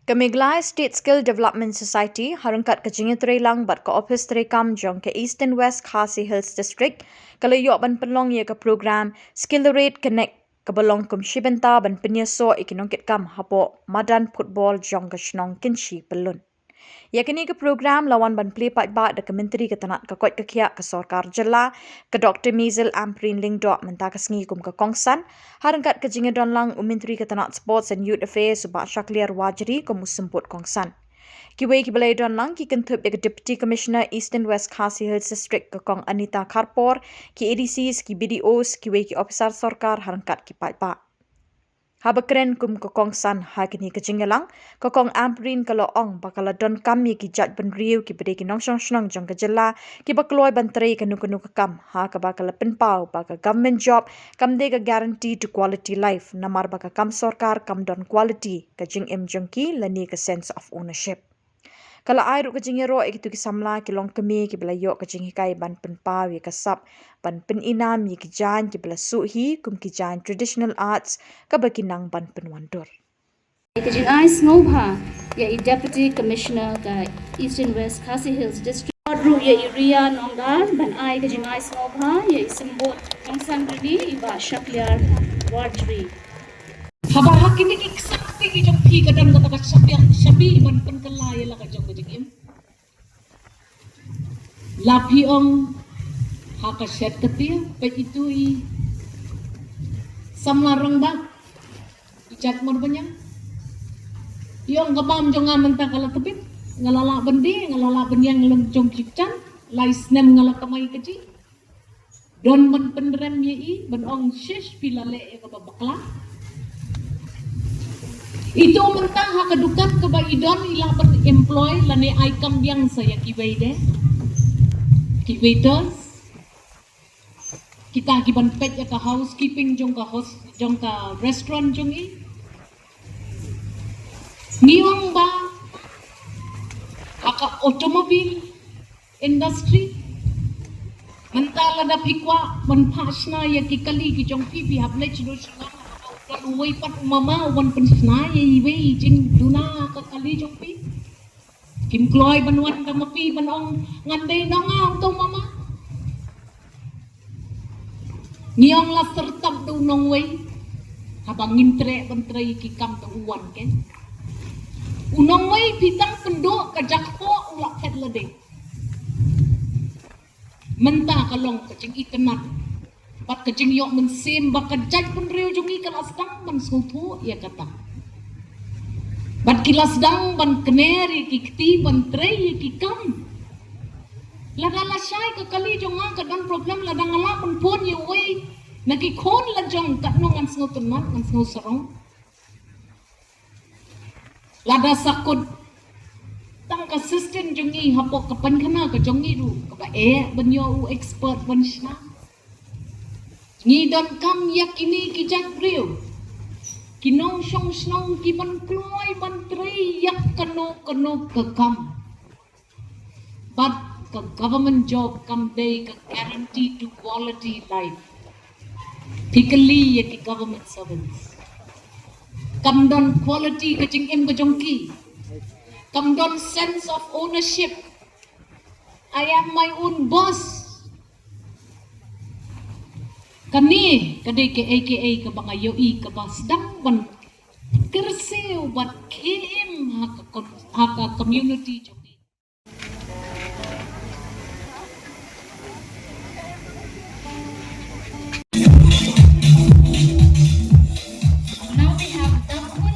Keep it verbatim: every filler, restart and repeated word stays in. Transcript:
Ka Meghalaya State Skill Development Society, ha ryngkat ka jingïatreilang bad ka Office Treikam jong ka Eastern West Khasi Hills District, ka la ïoh ban pynlong ïa ka program Skillerate Connect, kaba long kum shi bynta ban pynïasoh ïa ki nongkitkam hapoh madan football jong ka shnong Kynshi Pyllun. Ïa kane ka program la wan ban plie paidbah da ka Myntri ka tnat ka koit ka khiah ka sorkar jylla, ka Doctor Maisel Ampareen Lyngdoh, mynta ka sngi kum ka kongsan, ha ryngkat ka jingïadonlang u Myntri ka tnat Sports and Youth Affairs, u Bah Shakliar Warjri, kum u symbud kongsan. Kiwei kiba la ïadonlang ki kynthup ïa ka Deputy Commissioner Eastern West Khasi Hills District, ka Kong Anita Kharpor, ki A D Cs, ki B D Os, kiwei ki ophisar sorkar, ha ryngkat ki paidbah. Haba kren kum ka kongsan ha kane ka jingïalang, ka Kong Ampareen ka la ong ba ka la donkam ïa ki jaitbynriew kiba dei ki nongshong shnong jong ka jylla, kiba kloi ban trei kano kano ka kam, ha kaba ka la pynpaw ba ka government job kam dei ka guarantee to quality life, namar ba ka kam sorkar kam don quality ka jingim jong ki lane ka sense of ownership. Ka la ai ruh ka jingïaroh ïa kito ki samla ki longkmie kiba la ïoh ka jinghikai ban pynpaw ïa ka sap ban pynïnam ïa ki jaiñ kiba la suh hi, kum ki jaiñ traditional arts, kaba ki nang ban pynwandur. Ka jingai sngewbha ïa i Deputy Commissioner ka Eastern West Khasi Hills District, ruh ïa i Ria Nongdar, ban ai ka jingai sngewbha ïa i symbud kongsan ri, i Bah Shakliar Warjri. Haba ha kine ki kshabi ki jong phi ka don kata ka shabi, shabi ban pynkylla ïa la ka jong ka jingim. La phi ong ha ka shet ka tieng, peit itu i samla rangbah, i Jack Marbaniang. I ong ka bam jong nga mynta ka la tbit, nga la lah ban die, nga la lah ban ïeng lem jong ki kjat, lai snem nga la kamai kajih. Don ban pynrem ïa i, ban ong shish phi la leh ïa kaba bakla. Ito mynta ha ka dukan kaba i don i lah ban employ lane ai kam biang sa ïa kiwei de, ki waiters, kita ki ban peit ïa ka housekeeping jong ka host, jong ka restaurant jong i. Ngi ong ba ha ka automobile industry, mynta lada phi kwah ban phah shna ïa ki kali ki jong phi, phi hap leit sha u shnong, don uwei pat u mama u ban pynshna ïa iwei i jingduna ka kali jong phi. Kim kloi ban wan da ma phi ban ong ngan dei nong nga, ong to u mama. Ngi ong la syrtap da u nongwei, haba ngim treh ban trei ki kam da u wan ken. U nongwei phi tang pynduh ka jakpoh u la phet lade. Mynta ka long ka jingitynnad bad ka jingïoh mynsiem ba ka jaitbynriew jong ngi ka la sdang ban sngewthuh ïa kata. Bad ki la sdang ban kner ïa ki kti ban trei ïa ki kam. Lada lashai ka kali jong nga ka don problem, lada nga lah ban phone ïa uwei na ki khun la jong, katno ngan sngewtynnad, ngan sngewsarong. Lada sa kut tang ka system jong ngi hapoh ka painkhana ka jong ngi ruh kaba eh ban ïoh u expert ban shna. Ngi donkam ïa kine ki jaitbynriew, ki nongshong shnong ki ban kloi ban trei ïa kano kano ka kam. Bad ka government job kam dei ka guarantee to quality life. Phi kylli ïa ki government servants, kam don quality ka jingim ka jong ki. Kam don sense of ownership. I am my own boss. Kane ka dei kaei kaei kaba nga ïohi kaba sdang ban kyrsiew bad khie im ha ka com-, ha ka community jong ngi. Now we have Dangkun.